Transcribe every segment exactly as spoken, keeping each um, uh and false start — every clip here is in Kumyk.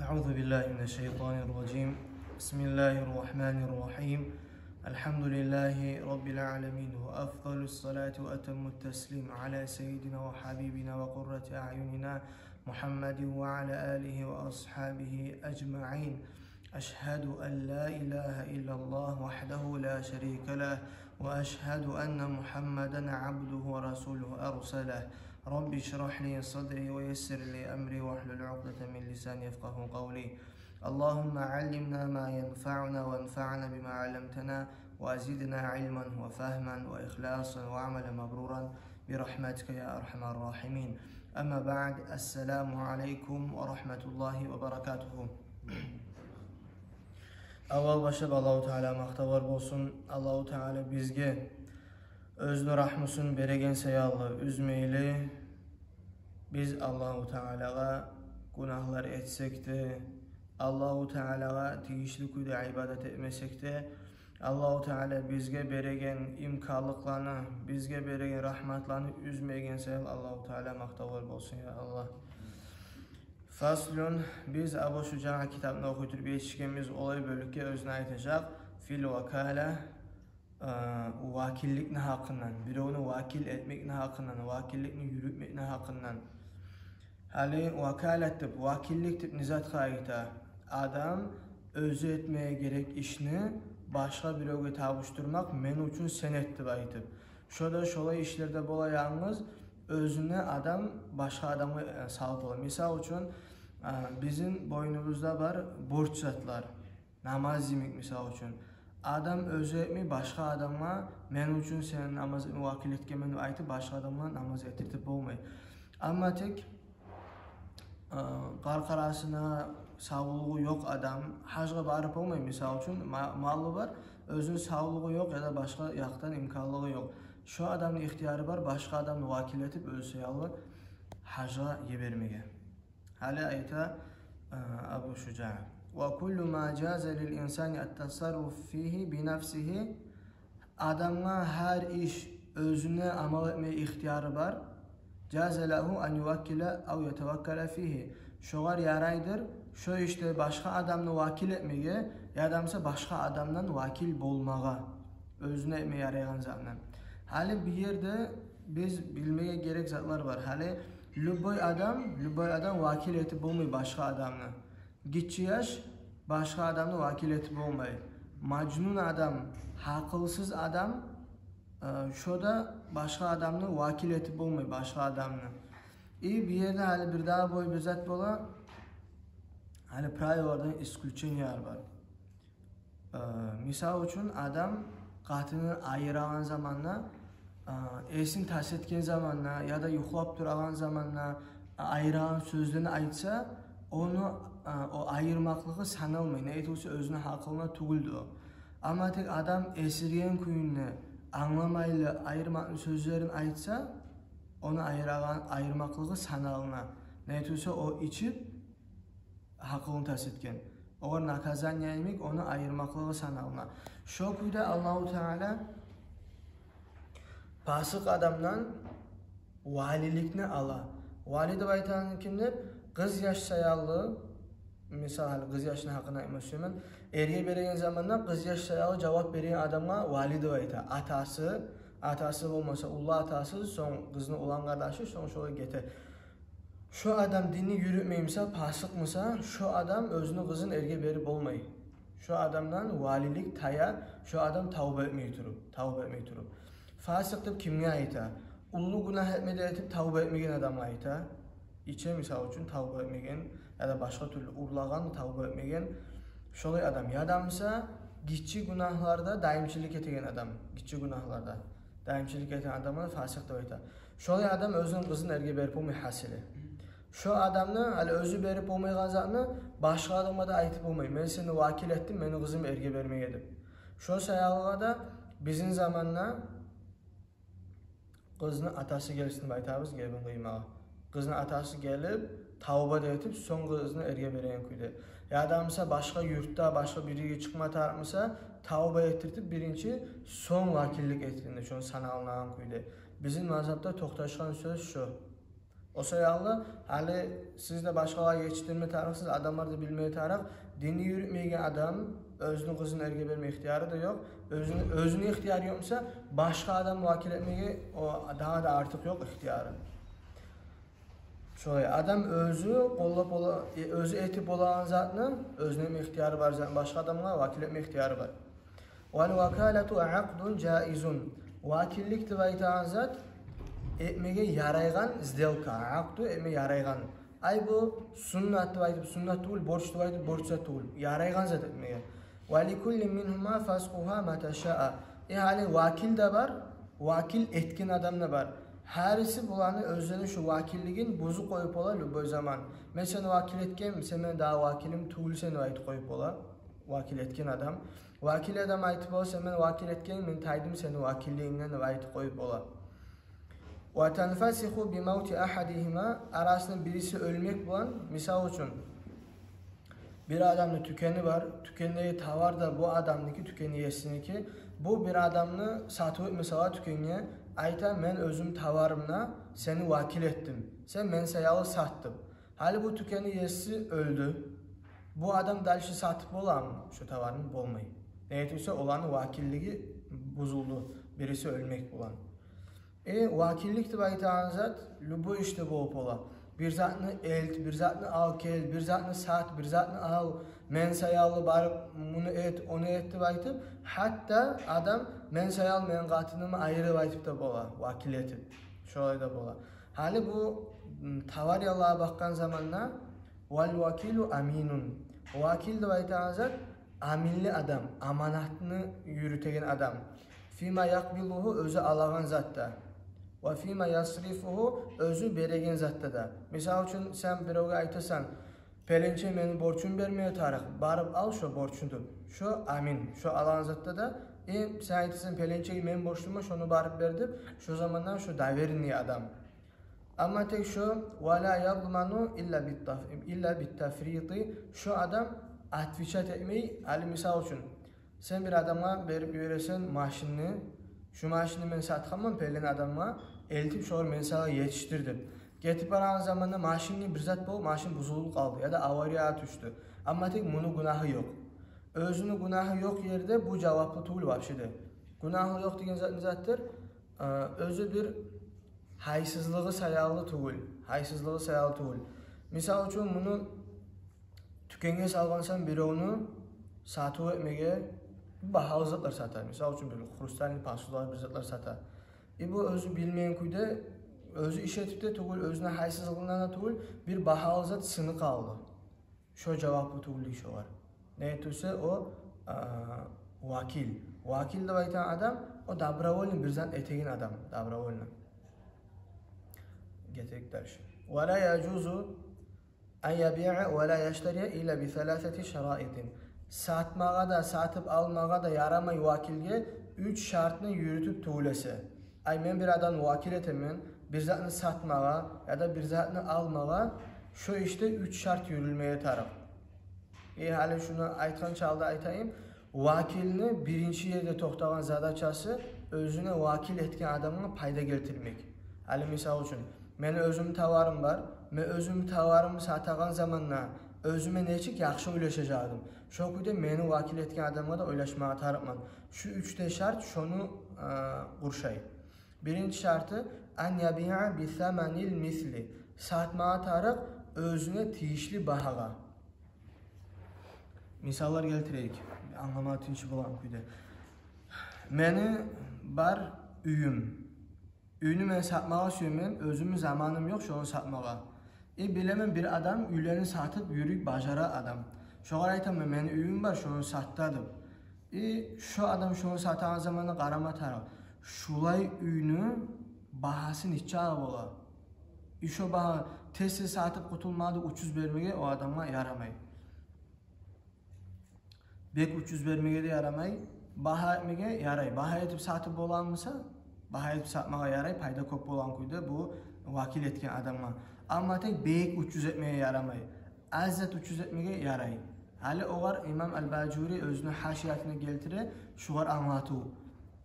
أعوذ بالله من الشيطان الرجيم. بسم الله الرحمن الرحيم. الحمد لله رب العالمين، وأفضل الصلاة وأتم التسليم على سيدنا وحبيبنا وقرة أعيننا محمد وعلى آله وأصحابه أجمعين. أشهد أن لا إله إلا الله وحده لا شريك له، وأشهد أن محمدا عبده ورسوله أرسله. رب اشرح لي صدري ويسر لي أمري واحلل عقدة من لساني يفقهوا قولي. اللهم علمنا ما ينفعنا وانفعنا بما علمتنا وزدنا علما وفهما وإخلاصا وعملا مبرورا برحمتك يا أرحم الراحمين. أما بعد، السلام عليكم ورحمة الله وبركاته. Аввал башлап Аллагьу Таалагъа макътавлар болсун. Аллагьу Таала бизге оьзюню рагьмусун береген саялы, уьзмейли, биз Аллагьу Таалагъа гюнагьлар этсек де, Аллагьу Таалагъа тийишли кюйде ибадат этмесек де, Аллагьу Таала бизге береген имканлыкъланы, бизге береген рагьматланы уьзмеген саялы Аллагьу Таалагъа макътавлар болсун, я Аллагь. Фаслун, биз Абу Шужаъ китабын охуй туруп етишгенбиз олай бёлюкге, оьзюню айтажакъ, фил вакала, э, вакилликни гьакъындан, биревню вакил этмекни гьакъындан, вакилликни юрютмекни гьакъындан. Гьали вакалат деп, вакиллик деп не затгъа айта? Адам оьзю этмеге герек ишни башгъа биревге тапшурмакъ, мен учун сен эт деп айтып. Шо да шолай ишлерде бола, янгыз оьзюню адам башгъа адамгъа, э, салып бола. Мисал учун, э, бизин бойнубузда бар борч затлар. Намаз йимик, мисал учун. Адам оьзю этмей, башгъа адамгъа, мен учун сени намаз этме вакил этгенмен деп айтып, башгъа адамгъа намаз этдиртип болмай. Амма тек, э, къаркъарасына савлугъу ёкъ адам гьажгъа барып болмай, мисал учун, ма-, малы бар, оьзюню савлугъу ёкъ яда башгъа якъдан имканлыгъы ёкъ. Шо адамны ихтияры бар башгъа адамны вакил этип, оьзю саялы гьажгъа йибермеге. Гьали айта, э, Абу Шужаъ: «Ва куллу ма жаза лил инсани ат-тасарруф фигьи би нафсигьи». Адамгъа гьар иш оьзюне амал этме ихтияры бар. «Жаза лагьу ан юваккила ав ятаваккала фигьи». Шогъар ярайдыр шо ишде башгъа адамны вакил этмеге, яда буса башгъа адамдан вакил болмагъа, оьзюне этме ярайгъан затны. Гьали бу ерде биз билмеге герек затлар бар. Гьали любой адам, любой адам вакил этип болмай башгъа адамны. Гиччи яш башгъа адамны вакил этип болмай. Мажнун адам, гьакъылсыз адам, э, шо да башгъа адамны вакил этип болмай, башгъа адамны. И бу ерде гьали бирдагъы бой бир зат бола. Гьали правилалардан исключениялар бар. Э, мисал учун, адам къатынын айырагъан заманда, э, эсин тас этген заманда яда юхлап турагъан заманда, э, айырагъан сёзлени айтса, ону, э, о айырмакълыгъы саналмай. Неге тюгюл эсе, оьзюню гьакъылына тюгюлдю о. Амма тек адам эсирген кюйюнде, англамайлы айырмакъны сёзлерин айтса, ону айырагъан, айырмакълыгъы саналына. Неге тюгюл эсе, о ичип, гьакъылын тас этген. Огъар наказание йимик, ону айырмакълыгъы саналына. Шо кюйде Аллагьу Таала пасыкъ адамдан валиликни ала. Вали деп айтагъан ким деп? Къыз яш саялы, мисал, гьали къыз яшны гьакъында айтма сюемен. Эрге береген заманда къыз яш саялы жавап береген адамгъа вали деп айта. Атасы, атасы болмаса, уллу атасы, сонг къызны улан къардашы, сонг шолай гете. Шо адам динни юрютмей буса, пасыкъ буса, шо адам оьзюню къызын эрге берип болмай. Шо адамдан валилик тая, шо адам тавба этмей туруп, тавба этмей туруп. Фасыкъ деп кимге айта? Уллу гюнагь этме де этип тавба этмеген адамгъа айта. Иче, мисал учун, тавба этмеген, яда башгъа тюрлю урлагъан, тавба этмеген. Шолай адам. Яда буса гиччи гюнагьларда даимчилик этеген адам. Гиччи гюнагьларда даимчилик этеген адамгъа фасыкъ деп айта. Шолай адам оьзюню къызын эрге берип болмай, гьасили. Шо адамны, гьали оьзю берип болмайгъан затны, башгъа адамгъа да айтып болмай: «Мен сени вакил этдим мени къызымны эрге бермеге», – деп. Шо саялыгъа да бизин заманда къызны атасы гелсин деп айтабыз гебин къыймагъа. Къызны атасы гелип, тавба да этип, сонг къызны эрге береген кюйде. Яда буса башгъа юртда, башгъа бир ерге чыкъма тарыкъ буса, тавба этдиртип, биринчи, сонг вакиллик этгенде, шону саналынагъан кюйде. Бизин мазгьабда токъташгъан сёз шо. О саялы, гьали сиз де башгъалагъа етишдирме тарыкъсыз, адамлар да билме тарыкъ. Динни юрютмейген адам оьзюню къызын эрге берме ихтияры да ёкъ. Оьзюню, оьзюню ихтияры ёкъ буса, башгъа адам вакил этмеге о дагъы да артыкъ ёкъ ихтияры. Шолай адам оьзю къоллап бола-, э, оьзю этип болагъан затны, оьзюню этме ихтияры бар затны башгъа адамгъа вакил этме ихтияры бар. Вал вакалату акъдун жаизун. Вакиллик деп айтагъан зат этмеге ярайгъан сделка, акъду этмеге ярайгъан. Ай бу суннат деп айтып суннат тюгюл, борч деп айтып борч зат тюгюл. Ярайгъан зат этмеге. Ва ликулли мингьума фасхугьа мата шаа. Э, гьали вакил де бар, вакил этген адам да бар. Гьариси буланы оьзлени шу вакиллигин бузуп къоюп бола любой заман. Мен сени вакил этгенмен, сен мени дагъы вакилим тюгюлсен деп айтып къоюп бола. Вакил этген адам. Вакил адам айтып бола, сен мени вакил этгенинг, мен тайдым сени вакиллигингден деп айтып къоюп бола. Ва танфасиху би мавти ахадигьима, арасында бириси оьлмек булан, мисал учун, бир адамны тюкени бар, тюкендеги товар да бу адамныки, тюкен иесиники. Бу бир адамны сатып этме сала тюкенге, айта: «Мен оьзюм товарымны сени вакил этдим, сен мен саялы сат», — деп. Гьали бу тюкени иеси оьлдю. Бу адам дальше сатып боламы шо товарны? Болмай. Неге тюгюл буса, оланы вакиллиги бузулду, бириси оьлмек булан. Э, вакиллик деп айтагъан зат любой ишде болуп бола. Бир затны элт, бир затны ал гел, бир затны сат, бир затны ал, мен саялы барып муну эт, ону эт деп айтып, гьатта адам мен саялы мени къатынымны айыр деп айтып да бола, вакил этип. Шолай да бола. Гьали бу, м, товариялагъа бакъгъан заманда, вал вакилу аминун. Вакил деп айтагъан зат аминли адам, аманатны юрютеген адам. Фима якъбилугьу, оьзю алагъан затда. Ва фима ясрифугьу, оьзю береген затда да. Мисал учун, сен биревге айтасан: «Пеленче мени борчум бермеге тарыкъ, барып ал шо борчну», — деп. Шо амин, шо алагъан затда да. Э, сен айтасан: «Пеленчеге мен борчлуман, шону барып бер», — деп, шо заманда шо доверенный адам. Амма тек шо, вала ядману илла биттаф-, илла биттафрити, шо адам отвечать этмей. Гьали мисал учун, сен бир адамгъа берип йибересен машинни, шу машинни мен сатгъанман пелен адамгъа, элтип шогъар мен сагъа етишдир деп. Гетип барагъан заманда машинни бир зат болуп, машин бузулуп къалды яда авария тюшдю. Амма тек муну гюнагьы ёкъ. Оьзюню гюнагьы ёкъ ерде бу жаваплы тюгюл вообще де. Гюнагьы ёкъ деген зат не затдыр? Э, оьзю бир гьайсызлыгъы саялы тюгюл, гьайсызлыгъы саялы тюгюл. Мисал учун, муну тюкенге салгъансан биревню сатыв этмеге, бир багьалы затлар сата. Мисал учун, бир хрустальный посудалар, бир затлар сата. И бу оьзю билмеген кюйде, оьзю иш этип де тюгюл, оьзюню гьайсызлыгъындан да тюгюл, бир багьалы зат сынып къалды. Шо жаваплы тюгюл дей шогъар. Неге тюгюл буса, о, а, вакил. Вакил деп айтагъан адам, о добровольно бир зат этеген адам. Добровольно. Гетейик дальше. Ва ла яжузу ан ябиа ва ла яштария илла би саласати шараитин. Сатмагъа да, сатып алмагъа да ярамай вакилге уьч шартны юрютюп тюгюл эсе. Ай, мен бир адамны вакил этемен, бир затны сатмагъа яда бир затны алмагъа, шо ишде уьч шарт юрюлмеге тарыкъ. Э, гьали шуну айтгъанча алда айтайым, вакилни биринчи ерде токътагъан задачасы — оьзюне вакил этген адамгъа пайда гелтирмек. Гьали мисал учун, мени оьзюмню товарым бар, мен оьзюмню товарымны сатагъан заманда оьзюме нечик яхшы ойлашажакъ эдим, шо кюйде мени вакил этген адамгъа да ойлашмагъа тарыкъман. Шу уьч де шарт шону, а, къуршай. Биринчи шарты: ан ябиа би саманил мисли. Сатмагъа тарыкъ оьзюне тийишли багьагъа. Мисаллар гелтирейик, англамагъа тынч болагъан кюйде. Мени бар уьюм. Уьйню мен сатмагъа сюемен, оьзюмню заманым ёкъ шону сатмагъа. Э, билемен, бир адам уьйлени сатып юрюй бажара адам. Шогъар айтаман: «Мени уьюм бар, шону сат да», — деп. Э, шо адам шону сатагъан заманда къарама тарыкъ, шулай уьйню багьасы нече бола? Э, шо багьа тез-тез сатып къутулмагъа да, учуз бермеге о адамгъа ярамай. Бек учуз бермеге де ярамай. Багьа этмеге ярай. Багьа этип сатып болагъан буса, багьа этип сатмагъа ярай, пайда кёп болагъан кюйде бу вакил этген адамгъа. Амма тек бек учуз этмеге ярамай. Аз зат учуз этмеге ярай. Гьали огъар имам Ал-Бажури оьзюню гьашиятында гелтире, шугъар англатыв.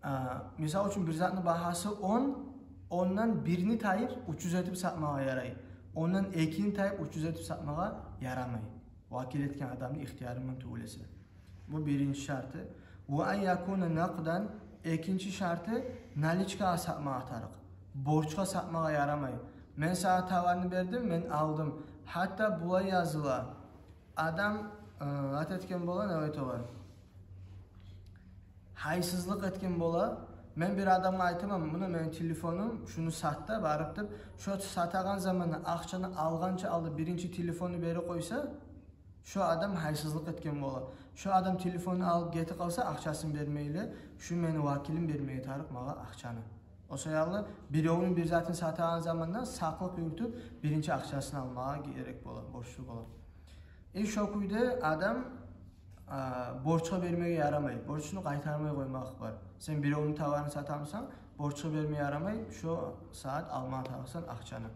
А, мисал учун, бир затны багьасы он, Ондан бирни тайып, учуз этип сатмагъа ярай. Ондан экини тайып, учуз этип сатмагъа ярамай, вакил этген адамны ихтияры булан тюгюл эсе. Бу биринчи шарты. Ва ан якуна накъдан, экинчи шарты, наличкагъа сатмагъа тарыкъ. Борчгъа сатмагъа ярамай. Мен сагъа товарны бердим, мен алдым. Гьатта булай языла. Адам, э, зат этген бола, не айтып бола, гьайсызлыкъ этген бола. Мен бир адамгъа айтаман: «Муна мени телефонум, шуну сат да барып», — деп, шо сатагъан заманда акъчаны алгъанча алда биринчи телефонну берип къойса, шо адам гьайсызлыкъ этген бола. Шо адам телефонну алып гетип къалса, акъчасын бермейли, шу мени вакилим бермеге тарыкъ магъа акъчаны. О саялы биревню бир затын сатагъан заманда сакълыкъ юрютюп, биринчи акъчасын алмагъа герек бола, борчлу бола. И шо кюйде адам, а, борчгъа бермеге ярамай, борчну къайтармай къоймакъ бар. Сен биревню товарын сатамысан, борчгъа бермеге ярамай, шо сагьат алма тарыкъсан акъчаны.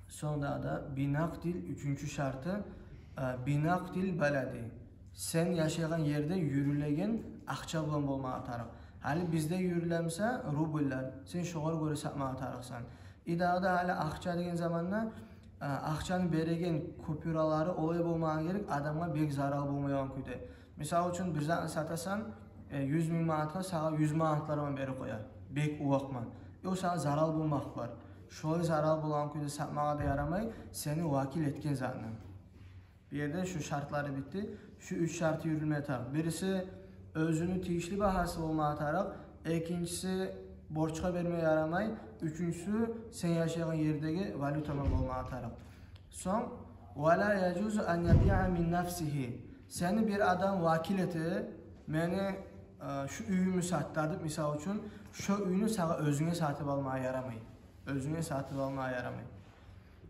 Сонг дагъы да бинакъдил, уьчюнчю шарты, а, бинакъдил балади. Сен яшайгъан ерде юрюлеген акъча булан болмагъа тарыкъ. Гьали бизде юрюлемиса рубльлер, сен шогъар гёре сатмагъа тарыкъсан. И дагъы да гьали акъча деген заманда, а, акъчаны береген купюралары олай болмагъа герек, адамгъа бек зарал болмайгъан кюйде. Мисал учун, бир затны сатасан, э, юз минг манатгъа, сагъа юз манатлар булан берип къоя, бек увакъман. Э, о сагъа зарал болмакъ бар. Шолай зарал болгъан кюйде сатмагъа да ярамай сени вакил этген затны. Бу ерде шу шартлары битди. Шу уьч шарты юрюлмеге тарыкъ. Бириси, оьзюню тийишли багьасы болмагъа тарыкъ. Экинчиси, борчгъа бермеге ярамай. Уьчюнчюсю, сен яшайгъан ердеги валютагъа болмагъа тарыкъ. Сонг, «Ва ла яжузу ан ябиа мин нафсигьи». Сени бир адам вакил эте, мени, э, шу уьюмню сат да деп, мисал учун, шо уьйню сагъа оьзюнге сатып алмагъа ярамай. Оьзюнге сатып алмагъа ярамай.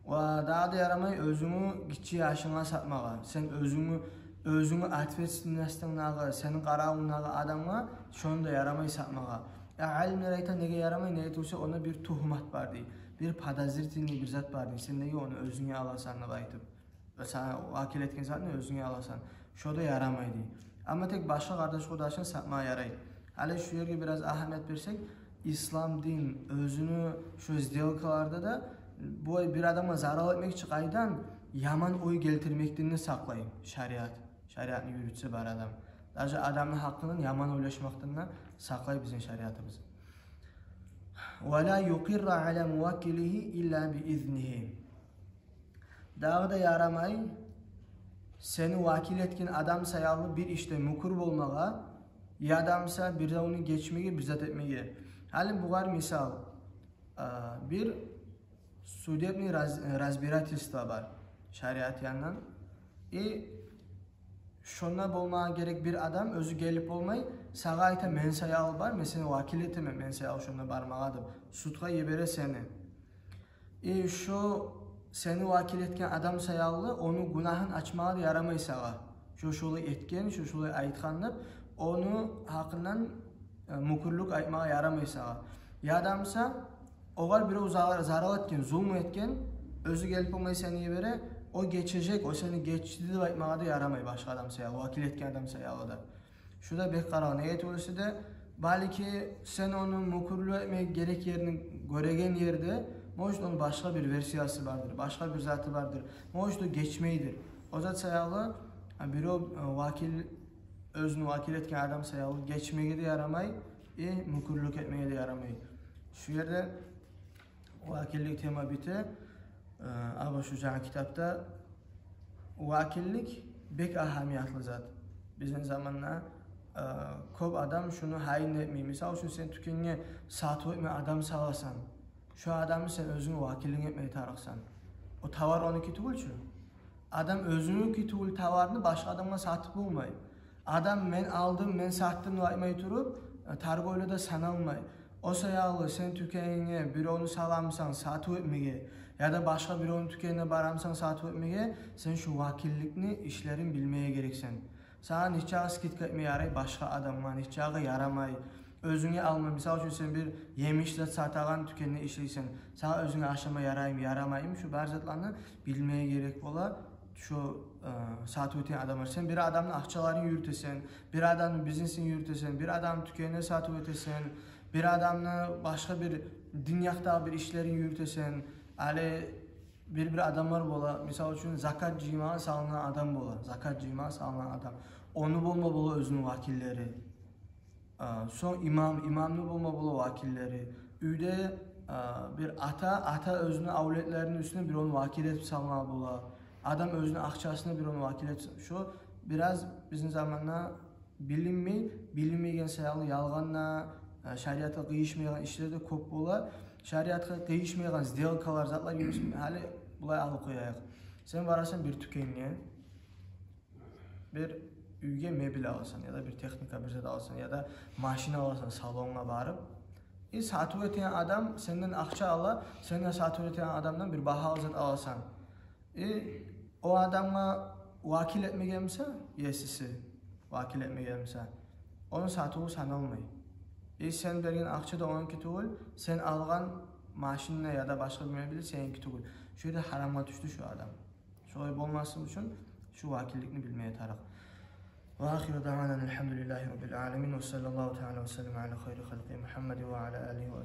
Ва дагъы да ярамай оьзюнгню гиччи яшынга сатмагъа. Сен оьзюнгню, оьзюнгню ответственностьунгдагъы, сени къаравунгдагъы адамгъа шону да ярамай сатмагъа. Э, алимлер айта, неге ярамай, неге тюгюл эсе, онда бир тугьмат бар дей. Бир подозрительный бир зат бар дей. Сен неге ону оьзюнге аласан деп айтып, сагъа вакил этген затны оьзюнге аласан. Шо да ярамай дей. Амма тек башгъа къардаш-къурдашынга сатмагъа ярай. Гьали шу ерге бираз агьамият берсек, ислам дин оьзюню шу сделкаларда да, бу бир адамгъа зарал этмек чи къайдан, яман ой гелтирмекден де сакълай шариат. Шариатны юрютсе бар адам. Даже адамны гьакъындан яман ойлашмакъдан да сакълай бизин шариатыбыз. «Ва ла юкъирра ала муваккилигьи илла би изнигьи». Дагъы да ярамай сени вакил этген адам саялы бир ишде мюкюр болмагъа, яда буса биревню гечмеге, бир зат этмеге. Гьали бугъар мисал, а, бир судебный раз-, разбирательство бар шариат янындан. И шонда болмагъа герек бир адам, оьзю гелип болмай, сагъа айта: «Мен саялы бар, мен сени вакил этемен, мен саялы шонда бармагъа», — деп, судгъа йибере сени. И шо сени вакил этген адам саялы ону гюнагьын ачмагъа да ярамай сагъа. Шо шолай этген, шо шолай айтгъан деп, ону гьакъындан, э, мюкюрлюк айтмагъа ярамай сагъа. Яда буса огъар бирев зар-, зарал этген, зулму этген, оьзю гелип болмай сени йибере, о гечежек, о сени гечди деп айтмагъа да ярамай башгъа адам саялы, вакил этген адам саялы да. Шу да бек къарагъан. Неге тюгюл эсе де, балики, сен ону мюкюрлюк этмеге герек ерин гёреген ерде, может, ону башгъа бир версиясы бардыр, башгъа бир заты бардыр, может, о гечмейдир. О зат саялы, а, бирев, а, вакил, оьзюн вакил этген адам саялы гечмеге де ярамай, и мюкюрлюк этмеге де ярамай. Шу ерде вакиллик тема бите. Э, Абу Шужаъ китапда вакиллик бек агьамиятлы зат. Бизин заманда, э, кёп адам шуну гьайын этмей. Мисал учун, сен тюкенге сатыв этме адам саласан, шо адамны сен оьзюнге вакиллик этмеге тарыкъсан. О товар онуки тюгюл чю. Адам оьзюнюки тюгюл товарны башгъа адамгъа сатып болмай. Адам «мен алдым, мен сатдым» деп айтмай туруп, э, торговля да саналмай. О саялы сен тюкенинге биревню саламысан сатыв этмеге, яда башгъа биревню тюкенине барамысан сатыв этмеге, сен шу вакилликни ишлерин билмеге герексен. Сагъа нечакъы скидка этме ярай башгъа адамгъа, нечакъы ярамай. Оьзюнге алма, мисал учун, сен бир емиш зат сатагъан тюкенде ишлейсен. Сагъа оьзюнге ашама яраймы, ярамаймы, шу бар затланы билмеге герек бола шу, э, сатыв этеген адамлар. Сен бир адамны акъчаларын юрютесен, бир адамны бизнесин юрютесен, бир адамны тюкенине сатыв этесен, Бир адамны башгъа бир дин якъдагъы бир ишлерин юрютесен, гьали бир-бир адамлар бола, мисал учун, закат жыймагъа салынгъан адам бола, закат жыймагъа салынгъан адам. Ону болма бола оьзюню вакиллери. А, сонг имам, имамны болма бола вакиллери. Уьйде, а, бир ата, ата оьзюню авлетлерини уьстюне бир ону вакил этип салма бола. Адам оьзюню акъчасына бир ону вакил этип, шо бираз бизин заманда билинмей, билинмейген саялы ялгъан да, э, шариатгъа къыйышмайгъан ишлер де кёп бола. Шариатгъа къыйышмайгъан сделкалар, затлар гибисин гьали булай алып къояйыкъ. Сен барасан бир тюкенге, бир уьйге мебель аласан, яда бир техника, бир зат аласан, яда машина аласан салонгъа барып. И сатыв этеген адам сенден акъча ала, сен де сатыв этеген адамдан бир багьалы зат аласан. И о адамгъа вакил этмеген буса, есиси вакил этмеген буса, ону сатыву саналмай. И сен берген акъча да онуки тюгюл, сен алгъан машина яда башгъа бир мебель сеники тюгюл. Шо ерде гьарамгъа тюшдю шо адам. Шолай болмасын учун шу вакилликни билмеге тарыкъ. وآخر دعوانا أن الحمد لله رب العالمين، وصلى الله تعالى وسلم على خير خلقه محمد وعلى آله وأصحابه